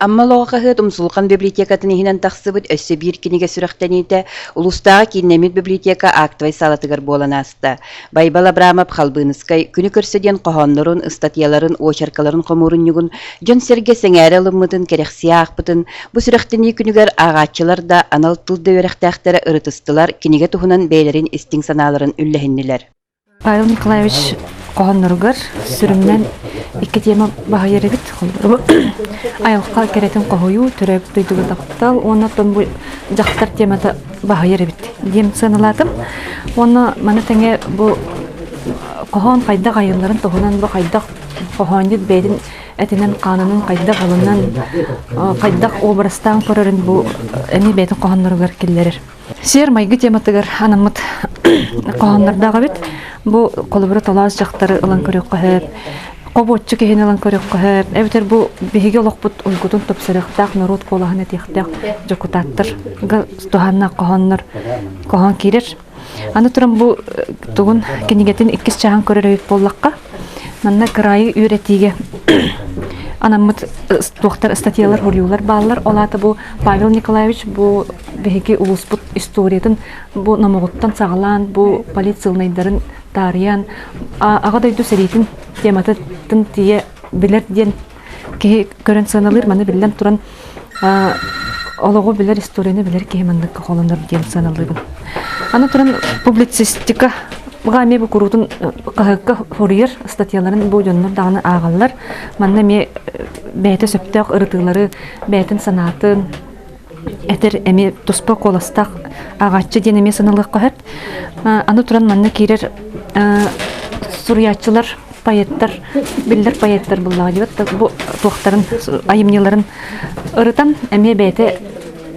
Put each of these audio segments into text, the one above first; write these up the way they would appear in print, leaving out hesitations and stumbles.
Амма олоҕо хаһыат Умсулҕан библиотекатын иһинэн тахсыбыт өссө биир кинигэ сүрэхтэниитэ улуустааҕы кииннэммит библиотека актовай саалатыгар буолан ааста. Байбал Абрамов Халбыыныскай Күнү көрсө диэн хоһооннорун, ыстатыйаларын, уочаркаларын хомуурунньугун дьон-сэргэ сэҥээрэ ылыммытын, кэрэхсии аахпытын, бу сүрэхтэнии күнүгэр ааҕааччылар да, анал тыл да үөрэхтээхтэрэ ырытыстылар, кинигэ туһунан бэйэлэрин истиҥ санааларын үллэһиннилэр. Павел Николаевич хоһоонноругар сүрүннээн икки тема баһыйар эбит. Айылҕа кэрэтин хоһуйуу, төрөөбүт дойдуга таптал уонна оттон бу дьахтар темата баһыйар эбит диэн сыаналаатым. Уонна маны тэҥэ бу хоһоон хайдах айылларын туһунан бу хайдах хоһоонньут бэйэтин этинэн хаанынан хайдах ылынан хайдах образтаан көрөрүн бу эмиэ бэйэтин хоһоонноругар киллэрэр. Сиэр-майгы тематыгар анаммыт хоһооннордоох эбит. Бу холобура толоос дьахтары ылан көрүөххэ сөп, хобуоччу киһини ылан көрүөххэ сөп, эбэтэр бу биһиги олохпут уйгутун тупсарыахтаах норуот куолаһын этиэхтээх дьокутааттарга туһааннаах хоһооннор хоһоон киирэр. Аны туран бу тугун кинигэтин иккис чааһын көрөр эбит буоллахха, манна кыраайы үөрэтиигэ анаммыт туохтар ыстатыйалар, хоруйуулар бааллар. Ол аата бу Павел Николаевич бу биһиги улууспут историятын бу номоҕуттан саҕалаан, бу политсыылынайдарын таарыйан, Аҕа дойду сэриитин тематын тиийэ билэр диэн киһи көрөн сыаналыыр. Маны биллэн туран олоҕу билэр, историяны билэр киһи манныкка холонор диэн сыаналыыбын. Аны туран публицистика эмиэ бу куруутун хаһыакка хоруйар статьяларын бу дьоннор даҕаны ааҕаллар. Манна эмиэ бэйэтэ сөптөөх ырытыылары, бэйэтин санаатын этэр эмиэ туспа куоластаах ааҕааччы диэн эмиэ саналыахха сөп. Аны туран манна киирэр суруйааччылар, поэттар, биллэр поэттар буллаҕа диэбит бу туохтарын айымньыларын ырытан эмиэ бэйэтэ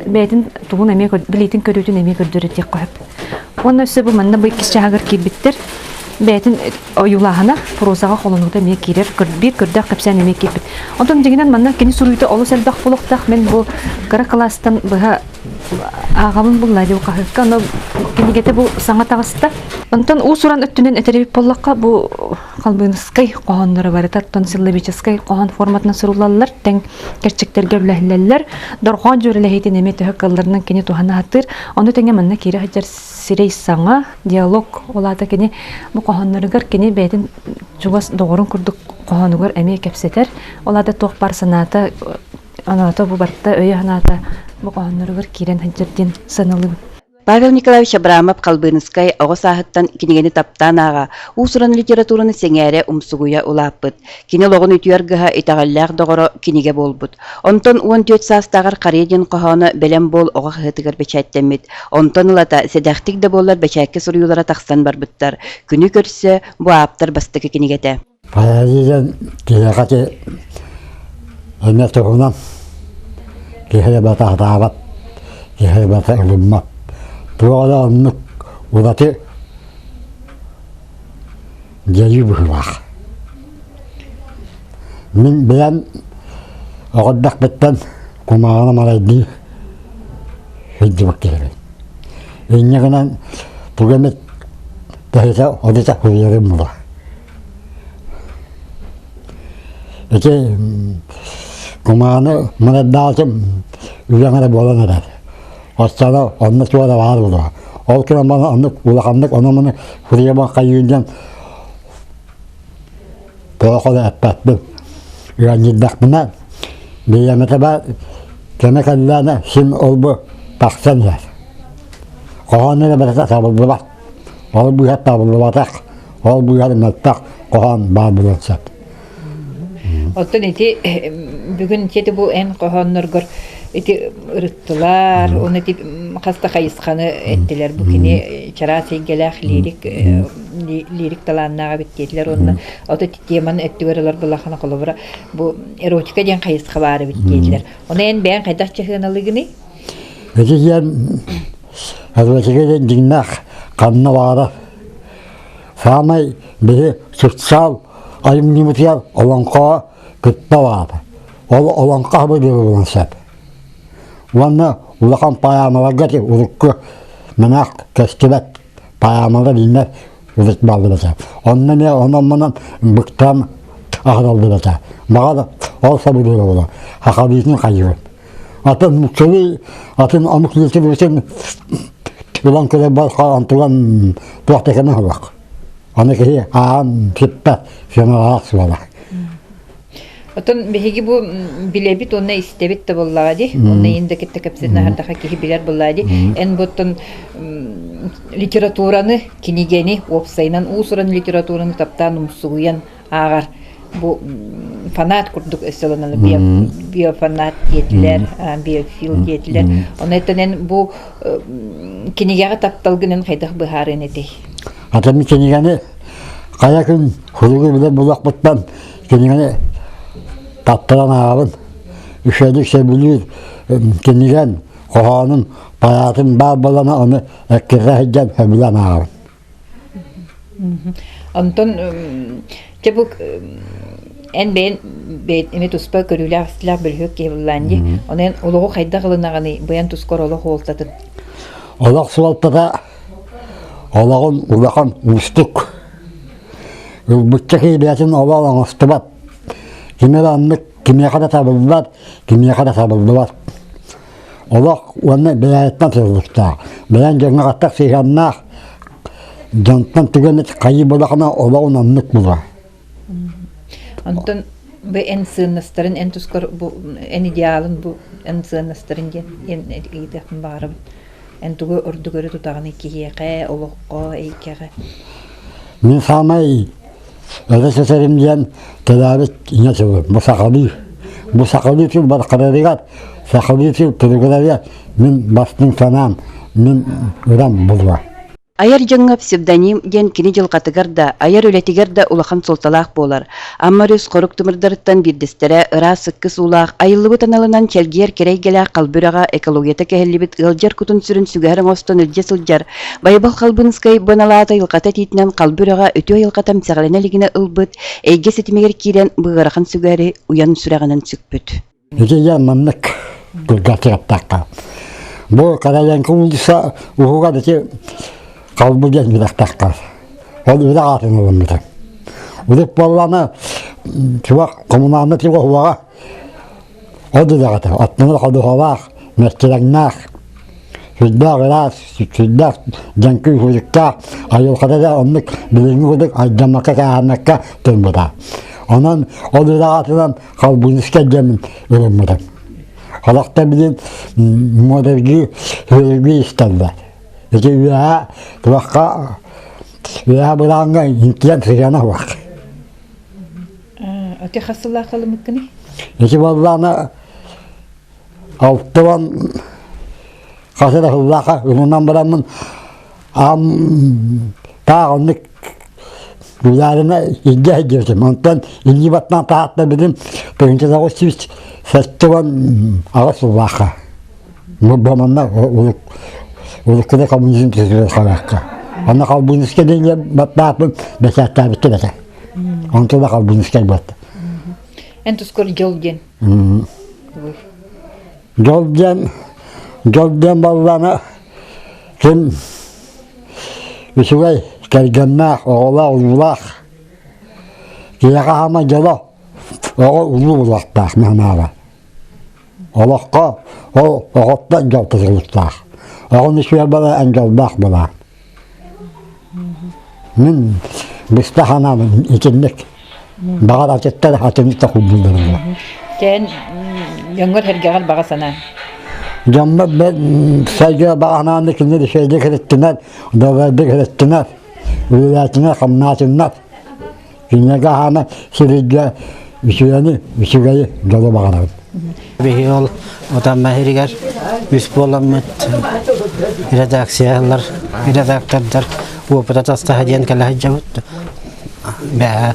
бэйэтин тугун эмиэ билиитин көрүүтүн эмиэ көрдөрөр диэххэ сөп. Уонна өссө бу манна бу иккис чааһыгар киирбиттэр бэйэтин ойуулааһына прозаҕа холонуута эмиэ киирэр, биир көрдөөх кэпсээн эмиэ киирбит. Онтон дьиҥинэн манна кини суруйуута олус элбэх буолуохтаах. Мин бу кыра кылаастан быһа ааҕабын булла дии хаһыакка. Ону кинигэтэ бу саҥа таҕыста. Онтон уус-уран өттүнэн этэрибит буоллахха, бу Халбыыныскай хоһоонноро барыта оттон силлабическай хоһоон форматынан суруллаллар, тэҥ кэрчиктэргэ үллэһиллэллэр. Дорҕоон дьүөрэлэһиитин эмиэ төһө кыалларынан кини туһана сатыыр. Ону тэҥэ манна киирэ сылдьар сирэй саҥа, диалог, ол аата кини бу хоһоонноругар кини бэйэтин чугас доҕорун курдук хоһоонугар эмиэ кэпсэтэр. Ол аата туох баар санаата, анаата бу барыта өйө-санаата бу хоһоонноругар киирэн сылдьар диэн сыаналыыбын. Павел Николаевич Абрамов-Халбыыныскай оҕо сааһыттан кинигэни таптаан ааҕа, уус-уран литератураны сэҥээрэ, умсугуйа улааппыт. Кини олоҕун үтүө аргыһа, итэҕэллээх доҕоро кинигэ буолбут. Онтон 14 саастааҕар Харыйа диэн хоһооно Бэлэм буол оҕо хаһыатыгар бэчээттэммит. Онтон ылата, сэдэхтик да буоллар бэчээккэ суруйуулара тахсан барбыттар. Күнү көрсө, бу ааптар бастакы кинигэтэ. Поэзия киһиэхэ ити эмиэ туһунан киһи эрэ барыта сатаабат, киһи эрэ барыта ылыммат. Туох эрэ оннук ураты дьайыы быһыылаах. Мин бэйэм оҕо эрдэхпиттэн кумааҕыны марайдыы сылдьыбыт киһибин. Инньэ гынан тугу эмит тэһитэ одута суруйарым буолар. Ити кумааҕыны марайдаатым үлэҥ эрэ буолан эрэр. Оччоҕо онно туора баар буолуо. Ол кэннэ оннук улаханнык ону-маны суруйабын хайыын диэн Тоҕо да эппэппин. Ыанньыйдахпына, бириэмэтэ баар, кэмэ кэллэҕинэ син ол-бу тахсан иһэр. Хоһоон эрэ барыта табыллыбат. Ол быыһа табыллыбатах, ол быыһар мөлтөх хоһоон баар буолуон сөп. Оттон ити бүгүн ити бу эн хоһоонноргор ити ырыттылар, уонна ити хас да хайысханы эттилэр. Бу кини чараас эйгэлээх лирик лирик талааннаах эбит диэтилэр уонна ото теманы өттүгэр ылар былахана холобура бу эротика диэн хайысха баар эбит диэтилэр. Ону эн бэйэҥ хайдах чаһыаналыгыный? Ити диэн эротика диэн дьиҥнээх ханна баара саамай биһи социал айымньыбытыгар олоҥхо кытта баар. Ол олоҥхо абыдыллан сөп. Уонна улахан поэмаларга урукку мэнээх көстүбэт Паамала билинэр урут баллыбата. Онно эмиэ онон-манан быктаан аһараллыбата. Баҕар ол сабыдыала буолар. Хахабыытын хайыыбын. Атын нууччалыы, атын омук литературатын ылан көрөр антылан туох да кэмэ суох. Аны киһи аан сиппэт, сыаналаах суола. Оттон биһиги бу билэбит уонна истэбит да буоллаҕа дии. Онно иин да кытта кэпсэтин аһардаха киһи билэр буоллаҕа дии. Эн буттан литератураны, кинигэни, уопсайынан уус-уран литератураны таптаан умсугуйан ааҕар бу фанат курдук өссө ылынан биофанат диэтилэр, биофил диэтилэр. Онон эн бу кинигэҕэ тапталгынан хайдах быһаарыан этэй? Атын кинигэни хайа күн суругу билэр булуохпуттан кинигэни тапталан ааҕабын. Үчүгэйдик сөбүлүүр кинигэм, хоһоонум, поэтым баар буолана ону эккирэтэ сылдьан сөбүлээн ааҕабын. Онтон дьэ бу эн бэйэн эмиэ туспа көрүүлээх-истилээх бөлүһүөк киһи буоллаан дии. Ону эн олоҕу хайдах ылынаҕыный? Быйан тускар олох суолтатын. Олох суолтата олоҕун улахан уустук. Ылбычча киһи бэйэтин олоҕун оҥостубат. Кими эрэ оннук кимиэхэ да табыллыбат, кимиэхэ да табыллыбат. Олох уонна бэйэттэн тутулуктаах. Бэйэҥ дьоҥҥо хаттах сыһыаннаах дьонтон тугу эмит хайыы буоллахына олоҕун оннук булар. Онтон бу эн сыаннастарын, эн тускар бу эн идеалын бу эн сыаннастарын диэн эн ыйытыахпын баҕарабын. Эн тугу ордук өрө тутаҕыный киһиэхэ, олоххо, эйгэҕэ? Мин саамай өрө сэтэрим диэн төрөөбүт ийэ тылым, бу сахалыы. Бу сахалыы тыл бархарарыгар, сахалыы тыл туругурарыгар мин бастыҥ санаам, мин ырам булуо. Айар дьоҥҥо псевдоним диэн кини дьылҕатыгар да, айар үлэтигэр да улахан суолталаах буолар. Амма өрүс хорук тымырдарыттан биирдэстэрэ ыраас сыккыс уулаах, айыллыбыт аналынан чэлгийэр кэрэ эйгэлээх Халбы үрэҕэ экологията кэһиллибит ыалдьар кутун-сүрүн сүгэһэр оҥостон илдьэ сылдьар Байбал Халбынскай бу аналаата айылҕата этиитинэн Халбы үрэҕэ үтүө айылҕата эмсэҕэлэнэ илигинэ ылбыт эйгэ ситимигэр киирэн бу ыарахан сүгэһэри уйан сүрэҕинэн сүкпүт. Ити дьэ маннык кылгастыктаахха. Бу Караленко уулусса уһугар ити Халбы диэн үрэхтэххэ. Ол үрэх аатын ылыммыта. Урут буоллаҕына чувак коммунална тигэ уһуга ол үрэҕэ оттонор ходуһалаах, мэччирэҥнээх, сүрдээх ыраас, сүрдээх дьэҥкир уһуйуктаах айылҕата да оннук билиҥҥи курдук алдьаммакка-кээһэммэккэ турбута. Онон ол үрэх аатынан Халбыныска диэн ылыммытым. Олохто билин модерги хирургия истэллэр. Ити үөһэ туохха үөһэ былааҥҥа интиэн сыһыана суох. Ати хас сыллаах ылымыккыный? Ити буоллаҕына 60 хас эрэ сыллаахха ылынан бараммын аам таах оннук Билаарына илдьэ сылдьыбытым. Онтон илии баттаан таһааттарбытын 1978 сыллаахха. Бу манна уруккута коммунизм түһүгэр халаакка. Онно Халбыныска диэн баттааппын бэчээттээбиттэр этэ. Онто да Халбыныскай буолта. Эн тускар дьол диэн. Дьол диэн дьол диэн баллаана ким Үчүгэй, кэргэннээх, оҕолоох, улуулаах. Киһиэхэ хаама дьоло, оҕо улуу буолуохтаах наһанаара. Олоххо ол оҕоттон дьол тутулуктаах. Оҕону үчүгэй буолар, эн дьоллоох буолаар. Мин быстах анаабын итинник. Баҕар атыттар атыннык да курдуллар буолуо. Кэн дьоҥҥор-сэргэҕэр баҕа санаа. Дьоммор сайга баҕа санааны кинилэр үчүгэйдик иһиттинэр, добрайдык иһиттинэр, үлэлээтинэр, хамнаатыннар. Кинилэргэ аһаана сирийгэ үчүгэни, үчүгэйи дьолу баҕарабын. Биһиги ол Отамма иһигэр үс буоламмыт редакциялар, редактордар опыта тастаһа диэн кэлэ сылдьабыт. Бээ,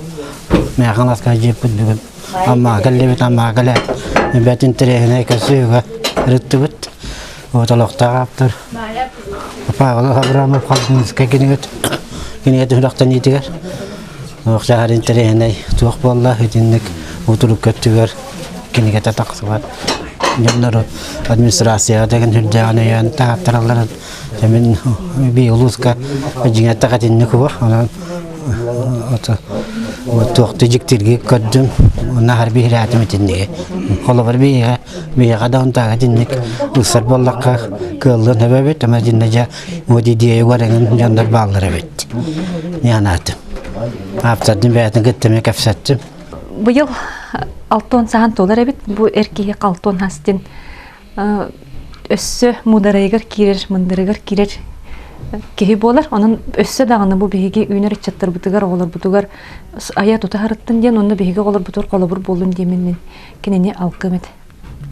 мээхэн аска дьиэппит бүгүн Аммаҕа кэллибит, Аммаҕа кэлээт бэрт интэриэһинэй көрсүһүүгэ ырыттыбыт. Вот олохтоох ааптар Павел Абрамов Халдынскай кинигет кинигэтин сүрэхтэниитигэр Охсаһар интэриэһинэй туох буолла итинник утурук көттүгэр кинигэтэ тахсыбат дьоннору администрацияҕа деген сүрдээҕин өйөөн таһааттаралларын мин бии улууска дьиҥэтэх итинник уба онон Туохту дьиктирги көрдүм, наһар биһирээтим итинниги. Холобур биһиэхэ, биһиэхэ да онтааҕы итинник ылсар буоллахха кыаллыан сөп эбит, ама итиннэ дьэ вот идея эҥин дьоннор бааллар эбит. Анаатым. Ааптардын бэйэтин кытта эмиэ кэпсэттим. Быйыл алтон сахан туолар эбит. Бу эр киһи алтон хастин өссө муударайыгар киирэр, мындырыгар киирэр киһи буолар. Онон өссө даҕаны бу биһиги үүнэр ыччаттарбытыгар, оҕолорбутугар айа тута сырыттын диэн, онно биһиги оҕолорбутугар холобур буоллун диэмин мин кинини алгым этэ.